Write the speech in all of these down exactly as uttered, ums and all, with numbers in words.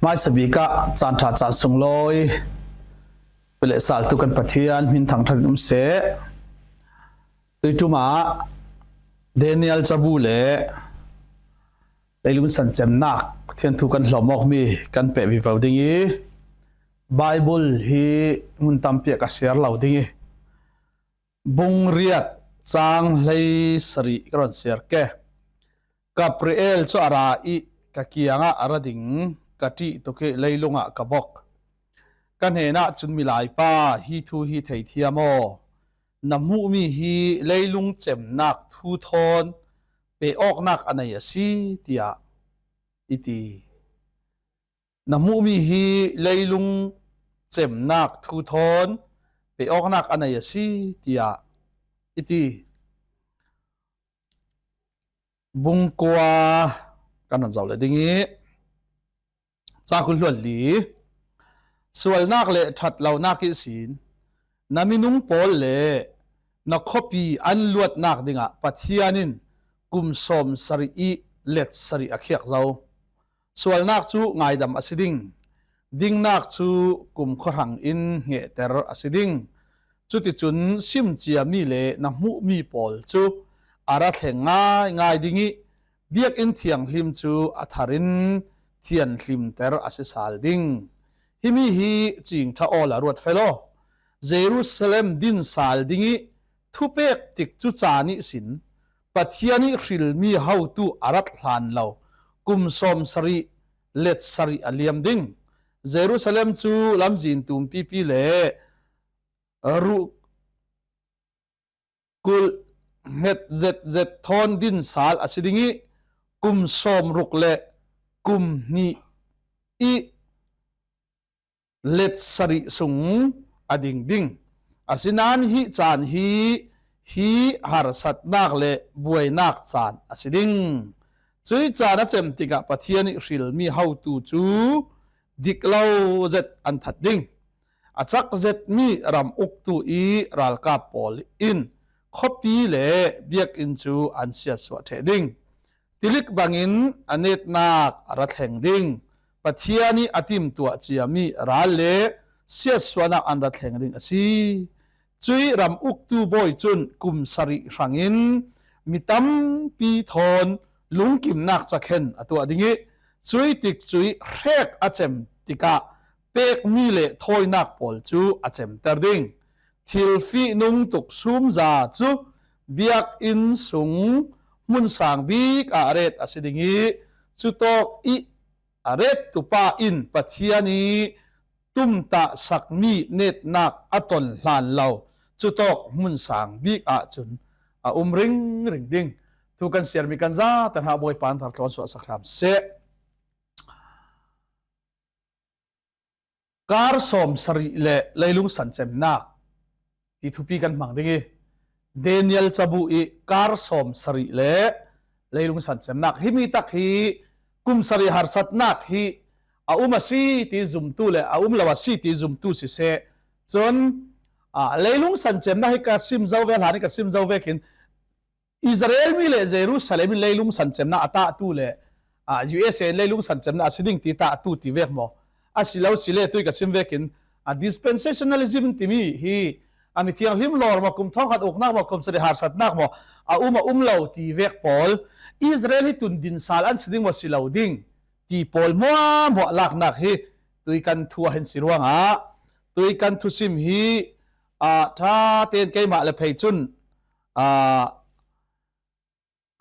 Khrih bikah caan ṭha caan sunglawi pe le saltu kan Pathian hmin thangṭhat in um seh. Tuiṭumah Daniel cabu le leilung san cemnak Pathian thu kan hlawm awkmi kan peh vivo ding i, Bible hi hmun tampi ah ka siar lo ding i, bung riat cang hleisarih ka rawn siar ke. Gabriel cu a ra i, ka kiangah a ra ding, ka ṭih tuk i leilungah ka bok. Ka hnenah cun, "Milaipa, hi thu hi theithiam aw, na hmuhmi hi leilung cemnak thu thawn pe awknak a nei a si," tiah i ti. "Na hmuhmi hi leilung cemnak thu thawn pe awknak a nei a si," tiah i ti. Bung kua kan rawn zoh leh ding i, cang kul hluan li, sualnak le ṭhat lonak ihsin na minung pawl le na khuapi an luatnak dingah Pathian in kum sawm sarih i let sarih a khiak zo. Sualnak cu ngaidam a si ding, dingnak cu kumkhua hrang in hnehter a si ding. Cuticun sim ciami le na hmuhmi pawl cu a ra thleng ngaingai ding i, biakinn thianghlim cu a thar in thianhlimter a si sal ding. Himi hi cingṭha awla ruat fe law, Jerusalem din sal ding i thupek tikcu caan ihsin Pathian i hrilmi hotu a rat hlan lo kum sawm sarih let sarih a liam ding. Jerusalem cu lamzin tumpipi le ruh kulh hnget zetzet thawn din sal a si ding i, kum sawm ruk le kum hnih i let sarih sung a ding ding. Asinain hi caan hi, hi harsatnak le buainak caan a si ding. Cui caan a cem tikah Pathian i hrilmi hotu cu dik lo zet an that ding. A cak zetmi ram uktu i ralkap pawl in khuapi le biakinn cu an siatsuah ṭheh ding. Tilik bangin a netnak a ra thleng ding. Pathian i a timtuah ciami ral le siatsuahnak an ra thleng ding a si. Cui ram uktu bawi cun kum sarih hrangin mi tampi thawn lungkimnak cakhen a tuah ding i, cui tik cui hrek a cem tikah pekmi le thawinak pawl cu a cemter ding. Thil fihnung tuk sumza cu biakinn sung hmun sang bik ah ret a si ding i, cutawk i a rettu pa in Pathian i tumtahsakmi netnak a ton hlan lo cutawk hmun sang bik ah cun a um ringring ding. Thu kan siarmi kan zate hna Bawipa in thar tlawn suahsak hram seh. Kar sawm sarih le leilung san cemnak ti thupi kan hmang ding i, Daniel cabu i kar sawm sarih le leilung san cemnak himi tak hi kum sarih harsatnak hi a um a si ti zumtu le a um lo a si ti zumtu siseh, cun, aa, leilung san cemnak hi ka sim zo ve, hlan hi ka sim zo vekin Israel mi le Jerusalem in leilung san cemnak a tahtu le, aa, U S A in leilung san cemnak a si ding ti tahtu ti vek maw? A si lo si le tui ka sim vekin, aa, dispensationalism timi hi, aa, mi thianghlim lawr maw, kum thawngkhat uknak maw, kum sarih harsatnak maw, a um a um lo ti vek pawl, Israel hi tun din sal an si ding maw, si lo ding ti pawl hmuahhmuah laknak hi tui kan thu ah hin si ruangah tui kan thusim hi, aa, ṭha tein keimah le phei cun, aa,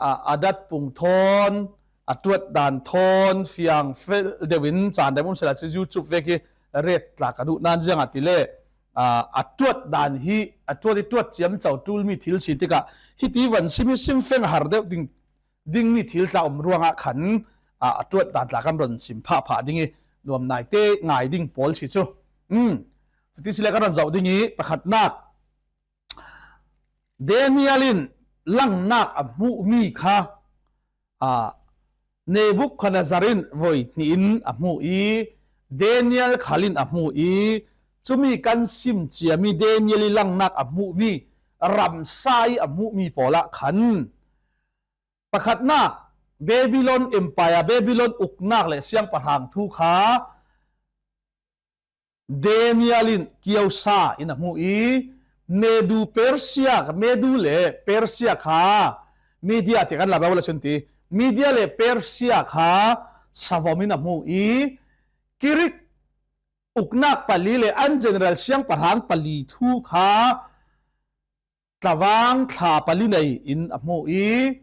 a, a datpung thawn, a ṭuat dan thawn fiang fel deuh in caan deuh um sela cu YouTube vek hi ret tla ka duh nan ziangahtile, a, a ṭuat dan hi a ṭuat i ṭuat ciamco ṭulmi thil si tikah hiti van sim hi sim feng har deuh ding, dingmi thil tla um ruangah khan, a, a ṭuat dan tla kan rawn sim phah phah ding i nuam naite ngai ding pawl si cu. Um, cuti sile kan rawn zoh ding i pakhatnak Daniel in langnak a hmuhmi kha, aa, Nebukhadnezzar in voi hnih in a hmuh i, Daniel khal in a hmuh i, cumi kan sim ciami Daniel i langnak a hmuhmi ramsa i a hmuhmi pawl ah khan, pakhatnak, Babylon Empire, Babylon uknak le siangpahrang thu kha Daniel in kiosa in a hmu i, Medu Persia, Medu le Persia kha, Media ti kan la bau la chun ti, Media le Persia kha savom in a hmu i, Kirik uknak pali le an general siangpahrang pali thu kha tlavang thla pali nei in a hmu i,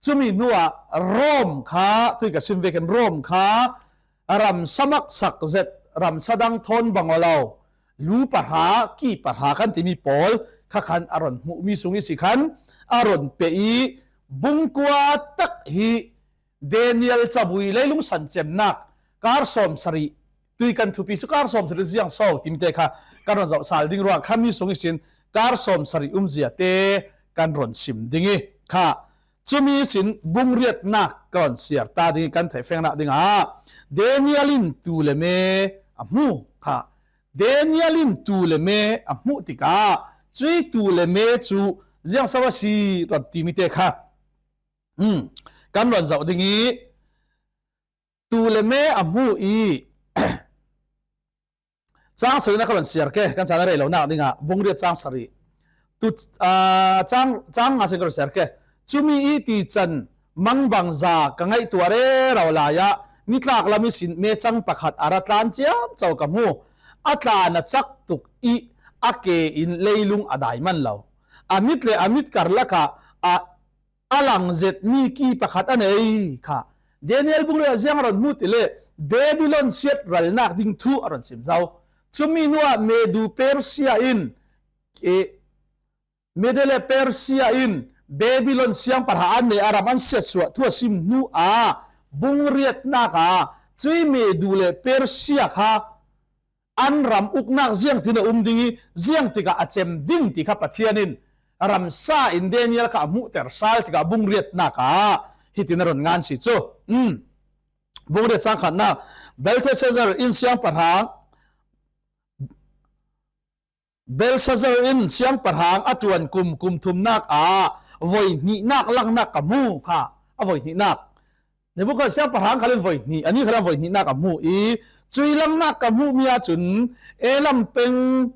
chumi hnuah Rom kha, tui ka sim vekin Rom kha ramsa maksak zet, ramsa dang thawn bang aw lo, lu pahra, ki pahra kan timi pawl kha khan a ron hmuhmi sung i si khan a ron pe i, bungkua tak hi Daniel cabui leilung sancemnak kar sawm sarih, tui kan thupi chu kar sawm sarih ziang so timite kha kan ron zoh sal ding ruang khami sung ihsin kar sawm sarih umzia te kan ron sim ding i kha. Chumi sin bung riatnak ka ron siar ta ding i kan theih fengnak dingah Daniel in tu le me a hmu kha. Daniel in tu le me a hmuh tikah cui tu le me cu ziang so a si ron timite kha, um, kan ron zoh ding i tu le me a hmu i cang sarih na ka ron siar ke, kan caan a rei lonak dingah bung riat cang sarih. Tu, aa, cang, cang nga sin ka ron siar ke. Cumi i ti can mangbangza ka ngaihtuah rero lai ah nitlak lam ihsin mecang pakhat a ra tlan ciamco ka hmu. A tlan a cak tuk i a ke in leilung a dai man lo. A mit le a mit karlak ah a a lang zet mi ki pakhat a nei kha. Daniel bung riat ah ziang a ron hmu ti le Babylon siat ralnak ding thu a ron sim zo. Cumi hnuah Medu Persia in, eh, Medu le Persia in Babylon siangpahrang an nei a ram an siatsuah thu a sim hnu ah bung riatnak ah cui Medu le Persia kha an ram uknak ziangtin a um ding i, ziangtikah a cem ding ti kha Pathian in ramsa in Daniel kha a hmuhter sal tikah bung riatnak ah hitin a ron ngan si cu. Um. Bung riat cang khatnak, Belteshazzar in siangpahrang, Belshazzar in siangpahrang a ṭuan kum, kum thumnak ah voi hnihnak langnak ka hmu kha, a voi hnihnak. Nebukhadnezzar siangpahrang khal in voi hnih, ani khal in voi hnihnak a hmu i, cui langnak ka hmuhmi ahcun Elam peng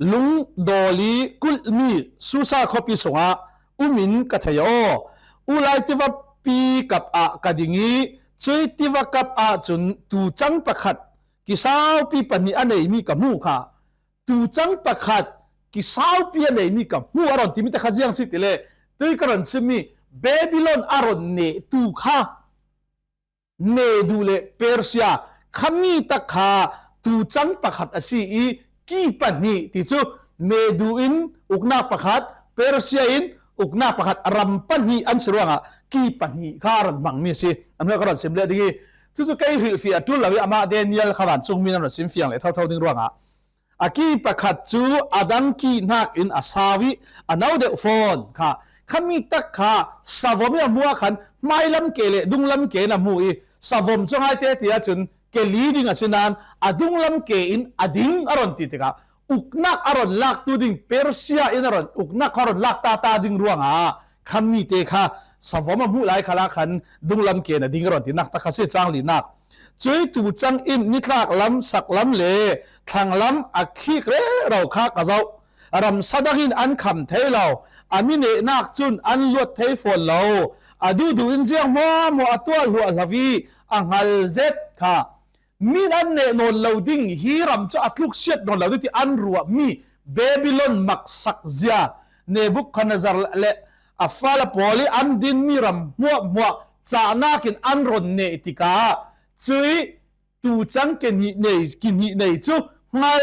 lungdawl i kulhmi Susa khuapi sungah um in ka thei aw. Ulai tiva pi kap ah ka ding i, cui tiva kap ahcun tucang pakhat kisaupi pahnih a neimi ka hmu kha. Tucang pakhat kisaupi a neimi ka hmu a ron timi te kha ziang si ti le, tui ka ron simmi Babylon a ron neh tu kha Medu le Persia khami tak kha tucang pakhat a si i ki pahnih ti cu Medu in uknak pakhat, Persia in uknak pakhat, ram pahnih an si ruangah ki pahnih kha a ron hmangmi a si. An hnuai ka ron sim leh ding i, cucu kei hrilhfiah a ṭul lo i amah Daniel kha vancungmi nan ron sim fiang leh thotho ding ruangah a ki pakhat cu a dang ki hnakin a sau i a no deuh fawn kha. Khami tak kha savom i a hmuh ah khan hmailam ke le dunglam ke in a hmu i, savom cu a ngaite ti ahcun ke li ding a si nain a dunglam ke in a ding a ron ti tikah uknak a ron laktu ding Persia in a ron uknak kha a ron lak tata ding ruangah khami te kha savom a hmuh lai khalah khan dunglam ke in a ding a ron ti nak tak kha si cang linak. Cui tucang in nitlak lam, sak lam le thlang lam a khik rero kha ka zoh. Ramsa dang in an kham thei lo, a mi nehnak cun an luat thei fawn lo. A duhduh in ziang hmuahhmuah a tuah hluahhlo i a hngal zet kha. Mi in an neh nawn lo ding, hi ram cu a tluksiat nawn lo ding ti an ruahmi Babylon maksak zia Nebukhadnezzar le a fale pawl i an dinmi ram hmuahhmuah cahnak in an ron neh tikah cui tucang ke hnih nei, ki hnih nei cu hngal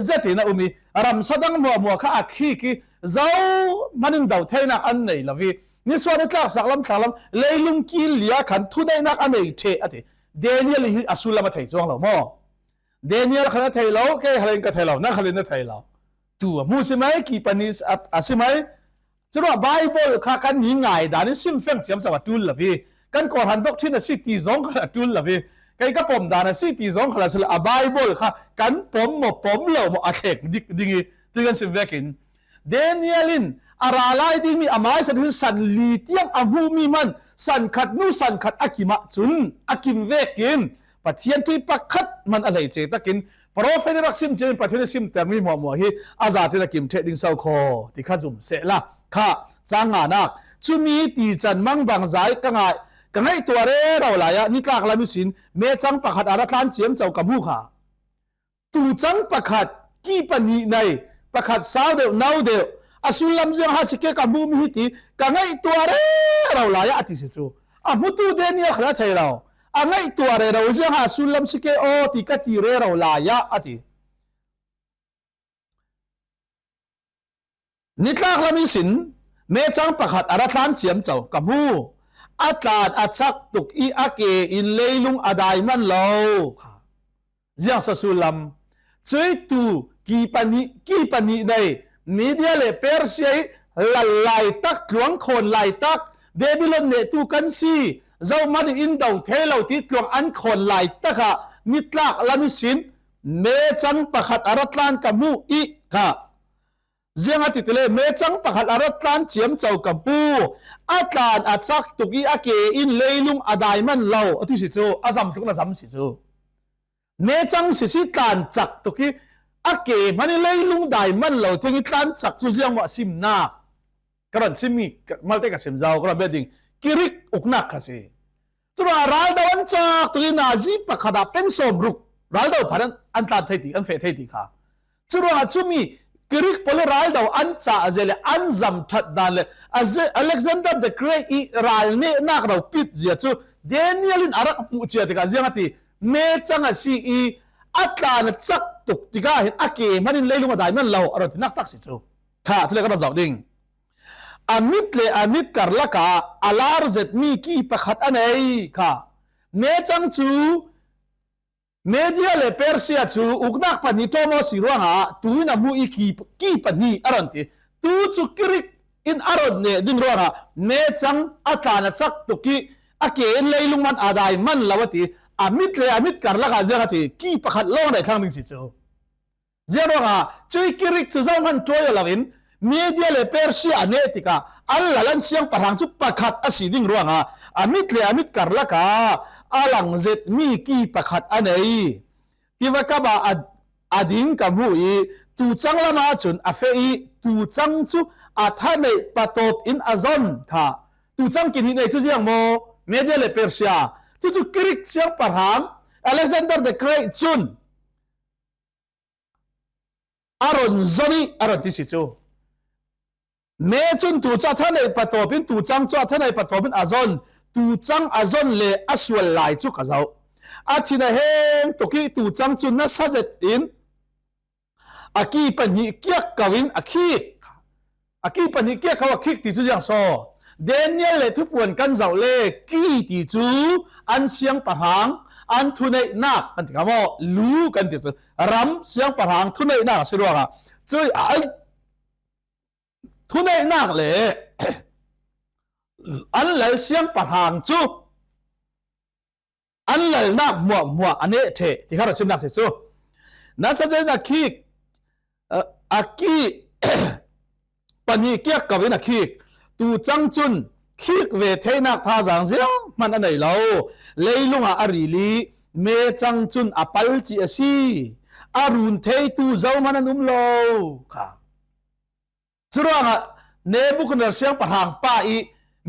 zetin a um i, ramsa dang hmuahhmuah kha a khik i, zohman in do theinak an nei lo i, nisuah nitlak, sak lam, thlang lam, leilung kil li ah khan thuneihnak a nei ṭheh a ti. Daniel hi a sullam a thei cuang lo maw? Daniel khan a thei lo, kei khalin ka thei lo, na khalin na thei lo. Tu a hmu si mai, ki pahnih a, a si mai. Curuah Bible kha kan mi ngai dan in sim feng ciamco a ṭul lo i, kan kawhhran doctrine a si ti zong khal a ṭul lo i, kei ka pom dan a si ti zong khal a si lo, a Bible kha kan pom maw pom lo maw a thleng dik ding i, ti kan sim vekin Daniel in a ra lai dingmi a mai san, san li tiang a hmuhmi hman san khat hnu san khat a kim ahcun a kim vekin Pathian thu pakhat hman a hleice takin Profet i rak sim ciangin Pathian i simter mi hmuahhmuah hi a zatin a kim ṭheh ding so khaw ti kha zum seh la. Kha, cang nganak, cumi tican mangbangza i ka ngai, ka ngaihtuah rero lai-ah nitlak lam ihsin mecang pakhat a ra tlan ciamco ka hmu kha. Tucang pakhat, ki pahnih nei, pakhat sau deuh, nau deuh, a sullam ziang ha si ke ka hmu mi hi ti ka ngaihtuah rero lai-ah a ti si cu. A hmutu Daniel khan a thei lo. A ngaihtuah rero ziang ha a sullam si ke aw ti ka ti rero lai-ah a ti. Nitlak lam ihsin mecang pakhat a ra tlan ciamco ka hmu. A tlan a chak tuk i a ke in leilung a dai man lo. Ziang so sullam. Cuih tu ki pahnih, ki pahnih nei, Media le Persia i lal laitak, tluang khawn laitak, Babylon nehtu kan si, zohman in do thei lo ti tluang an khawn laitak ah nitlak lam ihsin mecang pakhat a ra tlan ka hmu i kha. Ziang a ti tile, mecang pakhat a ra tlan ciamco ka hmu. A tlan a chak tuk i a ke in leilung a dai man lo a ti si cu, a zam tluk na zam si cu. Mecang sisi tlan chak tuk i a ke hman i leilung dai man lo tiang i tlan chak cu ziang maw a simnak? Ka ron sim mi, ka, malte ka sim zau, ka ron bia ding. Kirik uknak kha si. Curuangah raldo an chak tuk i nazi pakhat ah peng sawm ruk raldo phan an, an tlan thei ti, an feh thei ti kha. Curuangah cumi Kirik pawl i raldo an chah zia le an zam ṭhat dan le a ze-, Alexander the Great i ral nehnak ropit zia cu Daniel in a rak hmuh cia tikah ziang a ti, mecang a si i a tlan a chak tuk tikah hin a ke hman in leilung a dai man lo a ron tinak tak si cu. Kha, cule ka rak zoh ding. A mit le a mit karlak ah a lar zetmi ki pakhat a nei kha. Mecang cu Media le Persia cu uknak pahnih ṭawm aw si ruangah tu in a hmuh i ki, ki pahnih a ron ti. Tu cu Kirik in a ron neh ding ruangah mecang a tlan a chak tuk i a ke in leilung man a dai man lo a ti. A mit le a mit karlak ah ziang a ti, ki pakhat lawng a dai thlang ding si cu. Ziang ruangah cuih Kirik cu zohman ṭuai aw loin Media le Persia a neh tikah an lal an siangpahrang cu pakhat a si ding ruangah a mit le a mit karlak ah a lang zetmi ki pakhat a nei. Tiva kap ah a, a ding ka hmu i tucang lam ah cun a feh i tucang cu a thaneih patawp in a zon kha. Tucang kihnih nei cu ziang maw? Media le Persia. Cucu Kirik siangpahrang Alexander the Great cun a ron zon i a ron ti si cu. Me cun tu cu a thaneih patawp in, tucang cu a thaneih patawp in a zon, tucang a zon le a sual lai cu ka zoh. A thin a heng tuk i tucang cu nasa zet in a ki pahnih kiak ko in a khik. A ki pahnih kiak ko a khik ti cu ziang so. Daniel le thupuan kan zoh le ki ti cu an siangpahrang, an thuneihnak kan ti kha maw? Lu kan ti cu ram siangpahrang thuneihnak a si ruangah cuih an thuneihnak le an lal siangpahrang cu an lalnak hmuahhmuah a neh ṭheh ti kha rak chimnak si cu. Nasa zet in a khik, a, a ki pahnih kiak ko in a khik. Tucang cun khik ve theinak thazaang zianghman a nei lo. Leilung ah a ril i mecang cun a pal cih a si. A run theitu zohman an um lo kha. Curuangah Nebukhadnezzar siangpahrang pa i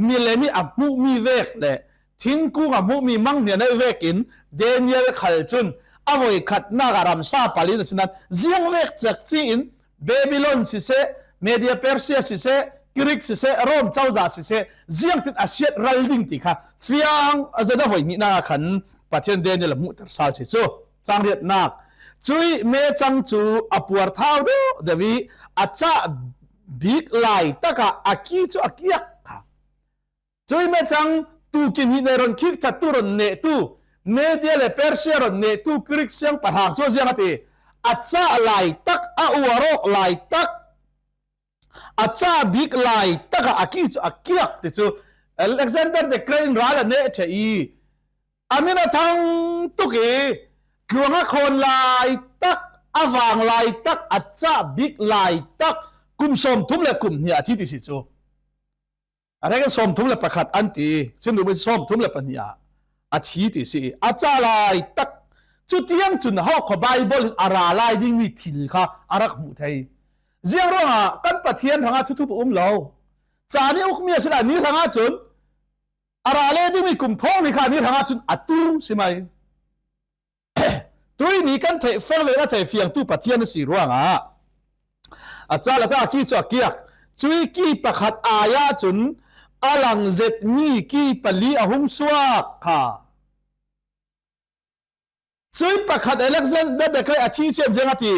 milem i a hmuhmi vek le thingkung a hmuhmi mang hnih a neih vekin Daniel khal cun a voikhatnak ah ramsa pal in a sinan ziang vek cekci in Babylon siseh, Media Persia siseh, Kirik siseh, Rom cozah siseh, ziangtin a siat ral ding ti kha fiang a zet a voihnihnak ah khan Pathian Daniel a hmuhter sal si cu. Cang riatnak. Cuih mecang cu a puar thau deuh deuh i a cah bik lai takah a ki cu a kiak kha. Cuih mecang tu kihnih nei ron khik thattu ron nehtu, Media le Persia ron nehtu Kirik siangpahrang cu ziang a ti, a cah lai tak, a uar awk lai tak, a cah bik lai takah a ki cu a kiak ti cu Alexander the Great in ral a neh ṭheh i a min a thang tuk i tluang a khawn lai tak, a vang lai tak, a cah bik lai tak, kum sawmthum le kum hnih a thi ti si cu. A rek in sawmthum le pakhat an ti, sim duh sawmthum le pahnih ah a thi ti si i a cah lai tak, Chutiang cun hau kha Bible in a ra lai dingmi thil kha a rak hmuh thei. Ziang ruangah kan Pathian hrangah thuthup a um lo. Caan i ukmi a si lai ni hrangah cun a ra leh dingmi kum thawng ni kha ni hrangah cun a tu si mai. Tuihni kan theih feng ve na theih fiangtu Pathian a si ruangah a cal a ta ki cu a kiak. Cui ki pakhat ai ah cun a lang zetmi ki pali a hung suak kha. Cui pakhat Alexander the Great a thi cian ziang a ti.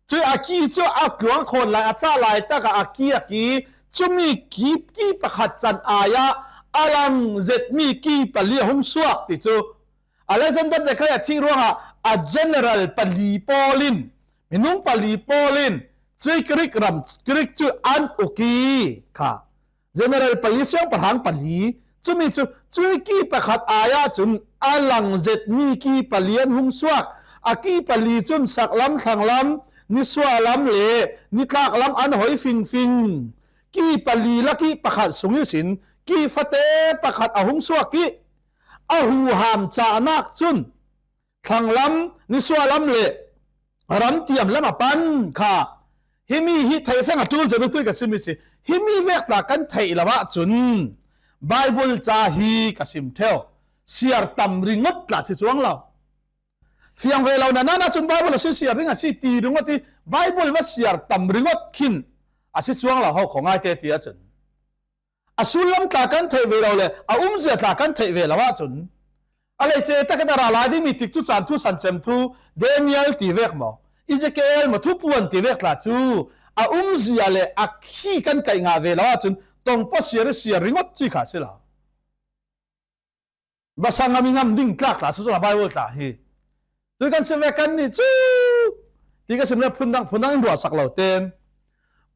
Cui a ki cu a tluang khawn lai a ca lai takah a kiak i cumi ki, ki pakhat can ai ah a lang zetmi ki pali a hung suak ti cu Alexander the Great a thih ruangah a general pali pawl in, minung pali pawl in cui Greek ram, Greek cu an uk i kha. General pali, siangpahrang pali, cumi cu cui ki pakhat ai ah cun a lang zetmi ki pali an hung suak. A ki pali cun saklam, thlanglam, nisuahlam le nitlaklam an hoi fingfing. Ki pali lak i pakhat sung ihsin ki fate pakhat a hung suak i a huham cahnak cun thlanglam, nisuahlam le ramtiam lam a pan kha. Himi hi theih feng a ṭul cem i tui ka sim i si. Himi vek tla kan theih lo ahcun Bible ca hi ka sim ṭheu. Siar tam ringawt tla si cuang lo. Fiang ve lo na, nana cun Bible a si siar ding a si ti ringawt i Bible va siar tam ringawt khin a si cuang lo ho kho ngai te ti ahcun. A sullam tla kan theih ve lo le a umzia tla kan theih ve lo ahcun a leice takin a ra lai dingmi tikcu caan thu, sancem thu, Daniel ti vek maw, Ezekiel maw, thupuan ti vek tla cu a umzia le a khi kan kaih ngah ve lo ahcun tongpaw siar i siar ringawt ci kha a si lo. Basa ngam i ngam ding tlak tla si cu a Bible tla hi. Tui kan sim ve kan nih cu ti ka sim le phundang, phundang in ruahsak lo ten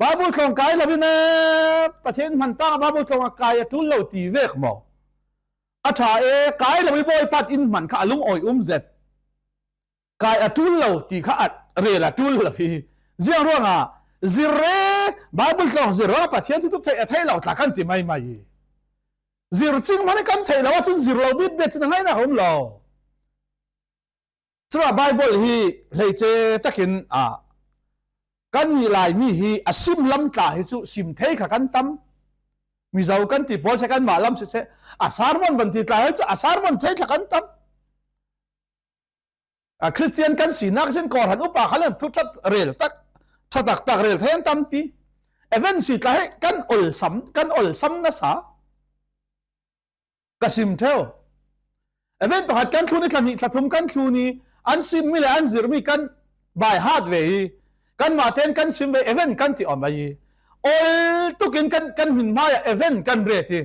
Bible tlawng kai lo in, eh, Pathian hman tang Bible tlawng a kai a ṭul lo ti vek maw? A ṭha e, kai lo i Bawipa in hman kha a lungawi um zet. Kai a ṭul lo ti kha a rel a ṭul lo hi. Ziang ruangah zir e, Bible tlawng zir ruangah Pathian thuthup theih a theih lo tla kan ti maimai hi. Zir cing hmanh i kan theih lo ahcun zir lo bitbet cun a ngaihnak a um lo. Curuah Bible hi hleice takin, ah, kannih Laimi hi a sim lam tla hi cu sim thei kha kan tam. Mizo kan ti pawl seh, kanmah lam siseh, a sermon van ti tla hi cu a sermon thei kha kan tam. A Christian kan sinak sin Kawlhran upa kha le thu ṭha rel tak, ṭha taktak rel thei an tampi. Event si tla hi kan olsam, kan olsam nasa. Ka sim ṭheu. Event pakhat kan thlun i, thla hnih thla thum kan thlun i, an simmi le an zirmi kan baihat ve i, kanmah tein kan sim ve, event kan ti awm a i, ol tukin kan, kan hmin hmai ah event kan ret i,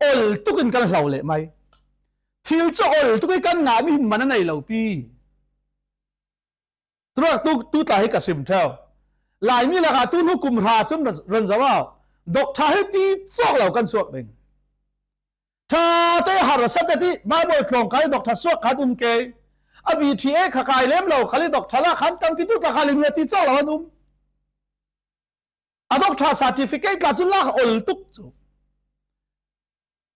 ol tukin kan hlo leh mai. Thil cu ol tuk i kan ngahmi hin man a nei lo pi. Curuak tu, tu tla hi ka sim ṭheu. Laimi lakah tu hnu kum hra cun ran, ran zoh au. Doctor hi ti cawk lo kan suak ding. Ṭha te harsa zet i Bible tlawng kai doctor suak khat um ke. A B T A kha kai lem lo khal i doctor la khan tampi tu tla kha lim ti cawk lo an um. A doctor certificate tla cu lak a ol tuk cu.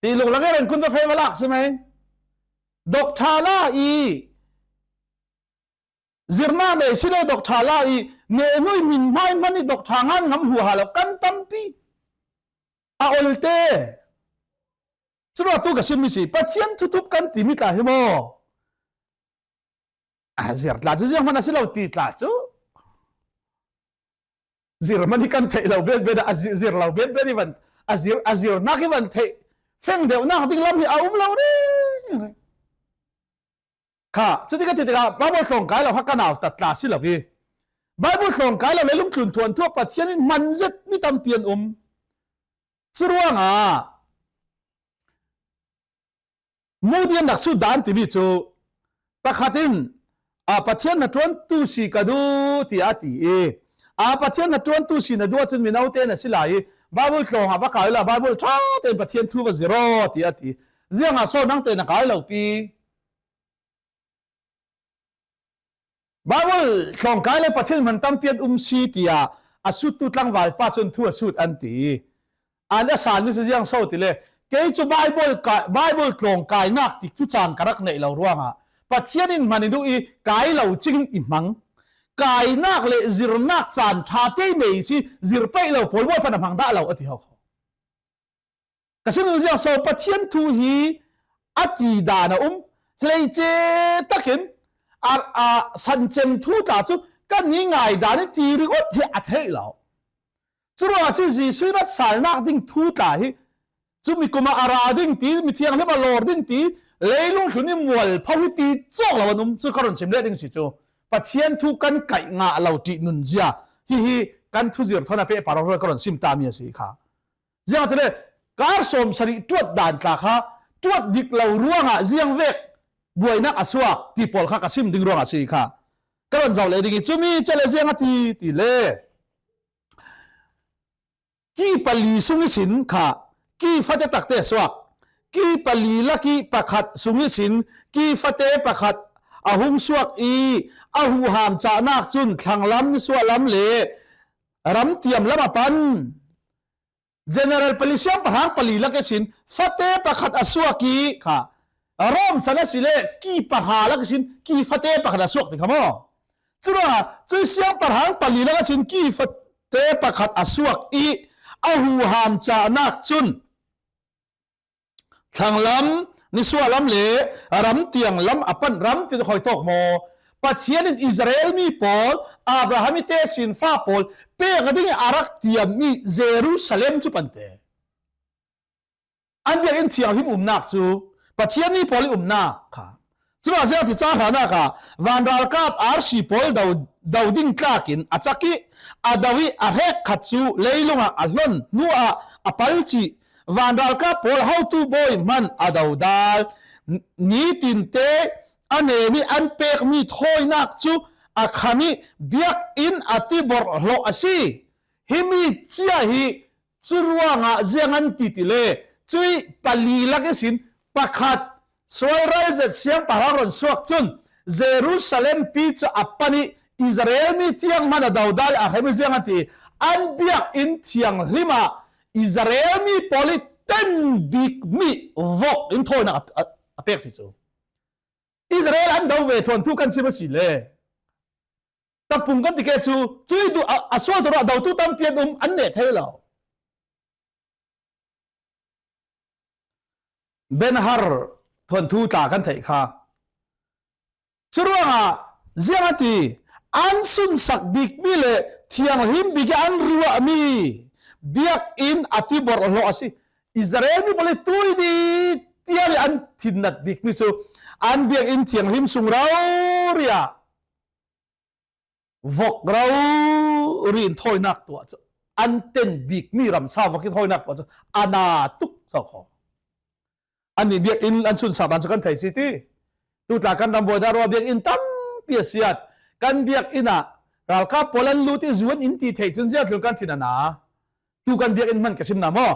Ti lung lak i ren kun va fei va lak si mai. Doctor la i zirnak nei si lo doctor la i nehnu i min hmai hman i doctor ngan ngam huha lo kan tampi. A olte. Curuak tu ka simmi si, Pathian thuthup kan timi tla hi maw? A zir tla cu ziang hman a si lo ti tla cu. Zir man hi kan theih lo bet bet a, a zir, zir lo bet bet i van, a zir, a zirnak i van theih feng deuhnak ding lam hi a um lo rih. Kha, cuti ka ti tikah Bible tlawng kai lo kha ka nautat tla si lo hi. Bible tlawng kai lo le lungtlun thuanthu ah Pathian in hman zet mi tampi an um. Curuangah Moody an rak sut dan timi cu pakhat in, a, Pathian hnaṭuantu si ka duh, tiah a ti i, a, Pathian hnaṭuantu si na duh ahcun mino te na si lai i, Bible tlawng ah va kai la, Bible ṭha tein Pathian thu va zir aw, tiah a ti. Ziangah so nang te na kai lo pi? Bible tlawng kai le Pathian hman tampi an um si, tiah a suttu tlangval pa cun thu a sut an ti. An a sanmi cu ziang so ti le, kei cu Bible kai, Bible tlawng kainak tikcu caan ka rak neih lo ruangah Pathian in hman i duh i kai lo cingin i hmang. Kainak le zirnak caan ṭha te nei si, zir peih lo pawl buai pan a hmang dah lo a ti ho. Ka sim zia so Pathian thu hi a ti dan a um, hleice takin a, a san cem thu tla cu kan ni ngai dan i ti ringawt hi a theih lo. Curuangah cu Jesuh i rat salnak ding thu tla hi, cumi kum ah a ra ding ti, mithianghlim a lawr ding ti, leilung hlun i mual pho hi ti cawk lo an um. Cu ka run sim leh ding si cu, Pathian thu kan kaih ngah lo ṭih nunzia hihi kan thuzir thawn a pehpar aw ka run sim tami a si kha. Ziangahtile kar sawm sarih ṭuat dan tla kha ṭuat dik lo ruangah ziangvek buainak a suak ti pawl kha ka sim ding ruangah si kha. Ka run zoh leh ding i cumi cale ziang a ti ti le ki pali sung ihsin kha ki fate takte suak, ki pali lak i pakhat sung ihsin ki fate pakhat a hung suak i a huham cahnak cun thlanglam, nisuahlam le ramtiam lam a pan. General pali, siangpahrang pali lak ihsin fate pakhat a suak i kha Rom san a si le ki pahra lak ihsin ki fate pakhat a suak ti kha maw? Curuangah cui siangpahrang pali lak ihsin ki fate pakhat a suak i a huham cahnak cun thlanglam, nisuahlam le ramtiang lam a pan. Ramtiang khawi tawk maw? Pathian in Israel mi pawl, Abraham i tesinfa pawl pek a ding i a rak tiammi Jerusalem cu pante. An biakinn thianghlim umnak cu Pathian mi pawl i umnak kha. Cuma ziangti cahranak ah vanralkap arsi pawl do, do ding tlakin a cak i a do i a hrek khat cu leilung ah a hlon hnu ah a palcih vanralkap pawl hotu bawi hman a dodal, nitin te a nen i an pekmi thawinak cu a kham i biakinn a tiborh hlawh a si. Himi cia hi curuangah ziang an ti ti le, cui pali lak ihsin pakhat sual ralzet siangpahrang run suak cun Jerusalem pi cu a pan i Israel mi tiang hman a dodal a hrem i ziang an ti. An biakinn thianghlim ah Israel mi pawl i ten bikmi vok in thawinak a, a, a pek si cu. Israel an do ve thawn thu kan sim a si le tapung kan ti ke cu, cui duh a, a sual tur ah dotu tampi an um, an neh thei lo. Ben Hur thawn thu tla kan theih kha. Curuangah ziang a ti, an sunsak bikmi le thianghlim bik i an ruahmi biakinn a tiborh hlawh a si. Israel mi pawl i tui ni tiang i an thinnat bikmi cu an biakinn thianghlim sung rori ah vok rori in thawinak tuah cu, an ten bikmi ramsa vok i thawinak tuah cu a na tuk so kho. Annih biakinn an sunsak dan cu kan thei si ti. Tu tla kan ram buai dah ruah biakinn tampi a siat. Kan biakinn ah ralkap pawl an lut i zuan in ti thei cun ziatlun kan thin a na. Tu kan biakinn hman ka simna maw?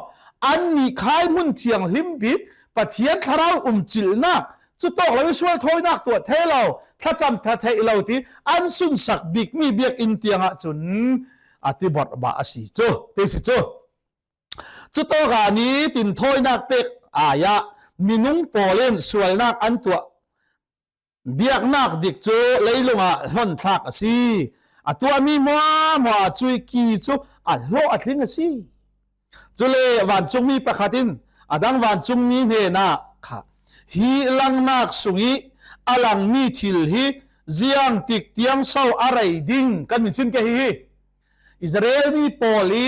Annih khai hmun thianghlim bik Pathian thlarau umcilhnak, cutawk lo i sual thawinak tuah thei lo, thlacam ṭha theih lo ti an sunsak bikmi biakinn tiangah cun a tiborh bah a si cu, ti si cu. Cutawk ah nitin thawinak pek ai ah minung pawl in sualnak an tuah biaknak dik cu leilung ah hlonthlak a si. A tuahmi hmuahhmuah cui ki cu a hlawh a tling a si. Cule vancungmi pakhat in a dang vancungmi hnenah kha, hi langnak sung i a langmi thil hi ziangtik tiang so a rei ding? Kan min sin ke hi hi. Israel mi pawl i